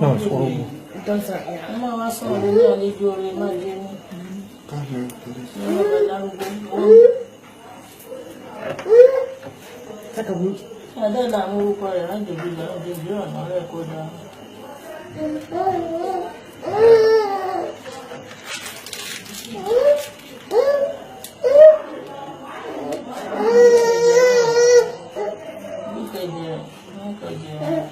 No, it's horrible. It does that, yeah. Ẹ máa wá sọ̀rọ̀ ní àlejò rẹ̀ má dé ní. Ní ọ̀gá lárúgbó. It's like a root. Adé là ń orúkọ rẹ̀ lájòjì làjòjì ọ̀nà rẹ̀ kó dáa. Bí kejì rẹ̀, ní kejì rẹ̀.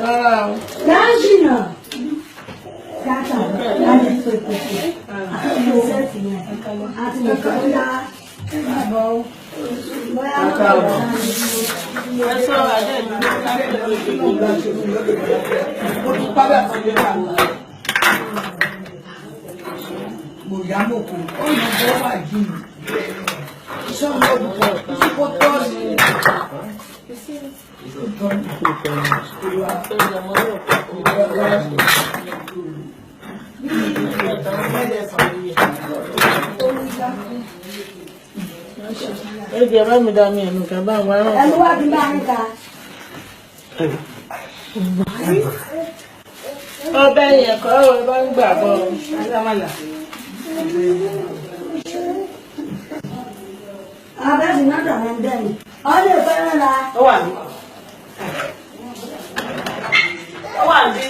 Rárá o. Dájìnà. Dáta, láti pèpè. Àti ìṣẹ́tì yẹn. Àti ìkọ́lá. Bóyá Ẹ sọ adé ìlú Mo yá mo kò ó yàn bọ́ wà jí mi. Iṣẹ́ mi ò bọ̀ sí kó tọ́ ni. Ẹ jẹ́ bá mi dá mi ẹnu kan bá wà rán. ẹnu wá bí bá ń ta. Ọbẹ̀ yẹn kọ́ ọ bá ń gbà bọ̀. Alámàlà. Abẹ́sì náà dà wọ́n bẹ́ẹ̀ ni. Ọ lè fẹ́ràn ra. Ó wà ní. Ó wà ní.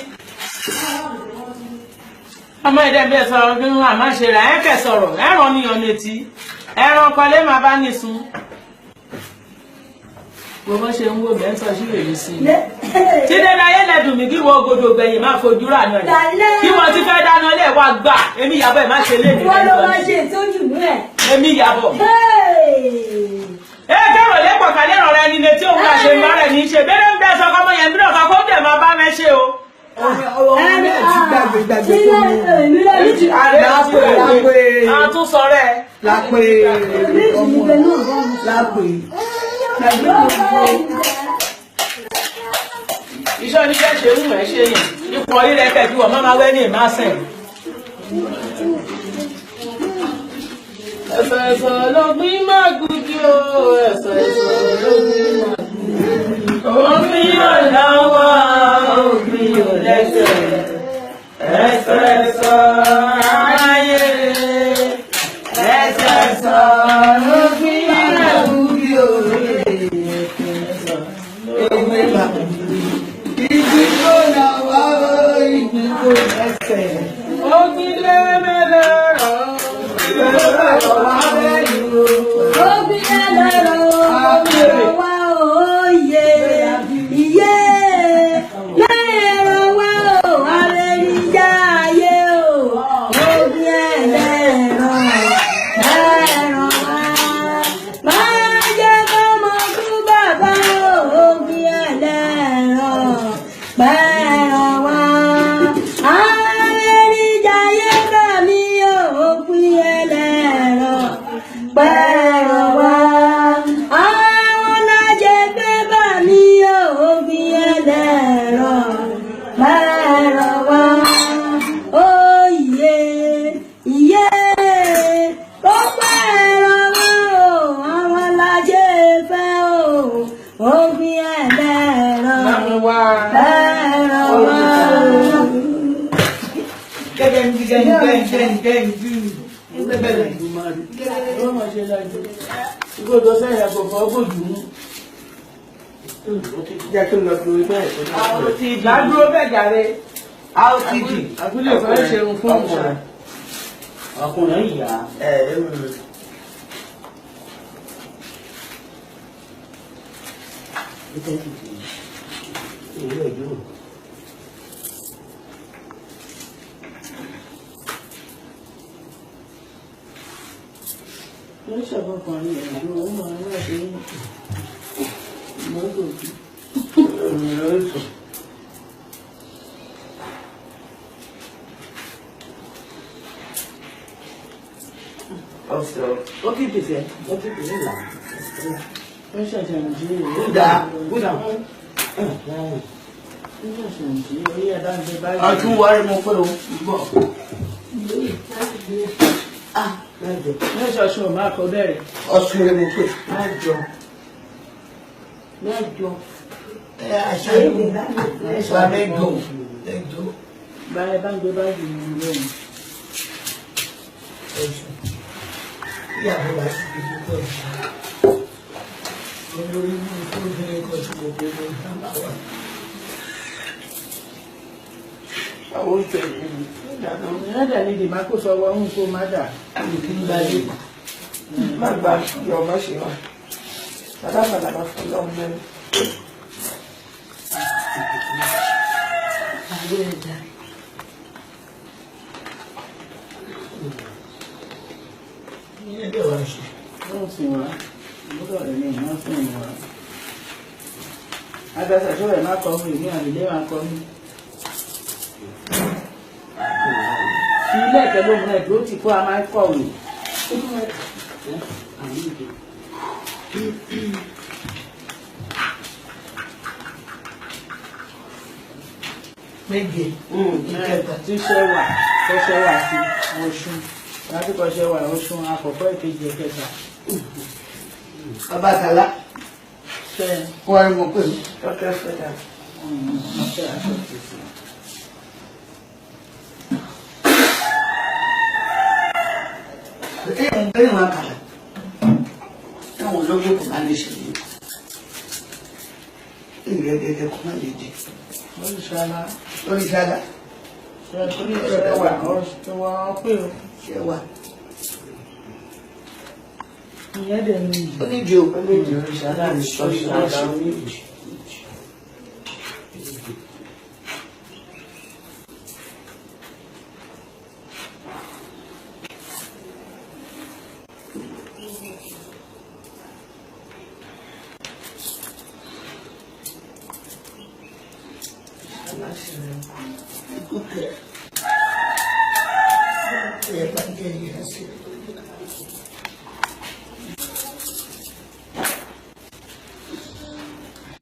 Ọmọ ẹ̀dẹ́ bí ẹ sọ̀rọ̀ bí wọ́n àmá ṣe rà ẹ́ kẹ̀ sọ̀rọ̀ ẹ̀ràn níyàn létí ẹ̀ràn kọlé máa bá ní sun. Gbogbo ṣe ń wò mí ẹ̀ ń sọ sí èyí sí i. Tí dédé ayé lẹ́dùn mí kí wọ́n gbọdọ̀ gbẹ̀yìn máa fojú rà náà rẹ̀. Kí wọ́n ti fẹ́ dáná lé wa gbà èmi ìyàbọ̀ ẹ̀ má ṣe lé mi. Wọ́n ló máa ṣe ìtọ́jú ẹ̀. Èmi ìyàbọ̀. Ẹ kẹ́rọ̀ lẹ́pọ̀ kálẹ̀ rọra ẹni létí òun àṣẹ ìmọ̀ rẹ̀ ní í ṣe bẹ́rẹ̀ ń bẹ́ sọ ọmọ yẹn bí ọ̀kan kó dẹ̀ máa bá mẹ́ ṣe o. Ọmọ náà ti gbàgbé gbàgbé tó mú. Lápè lápè àtúnsọ rẹ̀. lápè ọmọ lápè. Iṣẹ́ oníṣẹ́ ṣe ń mọ̀ ẹ́ ṣe yẹn. Ipò rírẹ̀ kẹ̀ kí wọ́n má máa wẹ́ ní ìmásẹ̀. Ẹ̀sọ̀ ẹ̀sọ̀ lọ́gbìn máa gùdì o. Ẹ̀sọ̀ ẹ̀sọ̀ lọ́gbìn máa gùdì. Ògbìn ò lọ́wọ́, ògbìn ò lẹ́sẹ̀. Ẹ̀sọ̀ ẹ̀sọ̀ aráyé. Ẹ̀sọ̀ ẹ̀sọ̀ lọ́gbìn máa gùdì o. Ẹ̀sọ̀ lọ́gbìn máa gùdì. Ìgbín kò nà wá o, ìgbín kò lẹ́sẹ̀. Ògbìn lẹ́mẹ̀lẹ́rọ̀. Ìgbẹ́ wá lẹ́yìn o. Ògbìn ẹlẹ́rọ ògbìn wá òye. Iye lẹ́rọ wá o, àrẹ̀rìjà ayé o. Ògbìn ẹlẹ́rọ ẹ̀rọ wá. Máa jẹ́ kọ́mọ kú bàbá o, ògbìn ẹlẹ́rọ pẹ̀rọ wá. Àrẹ̀rìjà ayé bá mi o, ògbìn ẹlẹ́rọ pẹ̀rọ wá. Àwọn lájẹ gbé bá mi o, ògbìn ẹlẹ́rọ pẹ̀rọ wá. Oyè iye ó pẹ̀rọ wá o, àwọn lájẹ fẹ́ o, ògbìn ẹlẹ́rọ pẹ̀rọ wá. Gẹ́gẹ́ bí gẹ́gẹ́ gẹ́gẹ́ gẹ́gẹ́ gẹ́gẹ́. Ìgbọ́dọ̀ sẹ́yìn àgbọ̀fọ̀ ọgọ́dù mú. Jẹ́ kí n lọ dúró bẹ́ẹ̀. Ládúró bẹ́ẹ̀ jàre. RTG. Àbúlé kan ṣeun fún ìṣà. Ọkùnrin ìyá. Ẹ ẹ mi. Wọ́n ṣàbọ̀kùnrin ẹ̀dùn ó máa ń wá sí mọ́tò. Ọ̀sẹ̀. Ó kì í pèsè, ó kì í pèsè là. Wọ́n ṣàṣàyàn sí ìlú. Gúdà gúdà. Ọtún wárí mo pé o gbọ́. Mẹ́sàn-án ṣùn máa kọ bẹ̀rẹ̀. Ọ̀sùn rẹ̀ mo pè. Mẹ́jọ. Mẹ́jọ. Ẹ àṣà yìí wà mẹ́jọ. Mẹ́jọ. Báyìí bá ń gbé báyìí ní ilé mi. Ẹ̀sùn. Ìyàwó bá sì fi púpọ̀ jù. Olórí mú kó obìnrin kan tí mo gbé ní ìdámbà wa. Àwọn oúnjẹ yìí ni ìdáná. Ìyá dà ní ìdìbò kó sọ wọ́n ń kó má dà. Àmì kí n bá dé. Má gba yọ ọmọ ṣe wá. Bàbá bàbá fún lọ́mọ mẹ́rin. Ní ẹgbẹ́ wa ṣe. Wọ́n sì wá. Ìmúdọ̀ rẹ̀ ni wọ́n sì wá. Agbẹ́sẹ̀ tó rẹ̀ má kọ́ mi, èmi àlè máa kọ́ mi. Fi ilé ẹ̀kẹ́ lóhun náà dúró tì kó a máa kọ̀wé. Méje. Ìkẹta. Tíṣẹ́ wà, kọ́ṣẹ́ wà sí Ọ̀ṣun. Láti kọ́ṣẹ́ wà Ọ̀ṣun àkọ́kọ́ ìkejì ẹ̀kẹta. Bàbá Kàlá. Ṣé Wárí mo pè mí. Dọ́kẹ́ fẹ́dà. ṣe aṣọ tìṣe? Ẹ̀yìn wọn kàlà. Ẹ̀wọ̀n ológun kò má lè ṣe ní. Ìrẹ́gẹ́gẹ́ kò má lè jẹ. Oríṣàlá. Lórí ṣáda. Ṣé torí ṣẹ́ wà ọ̀ṣun wa pé o. Ṣé wà? Ìyẹn dẹ̀ ni ìyí. Ó nídìí o. Ó lè di oríṣàlá ní ṣọ́ọ̀ṣì. Ẹ bá jẹ́ ìyá sí i.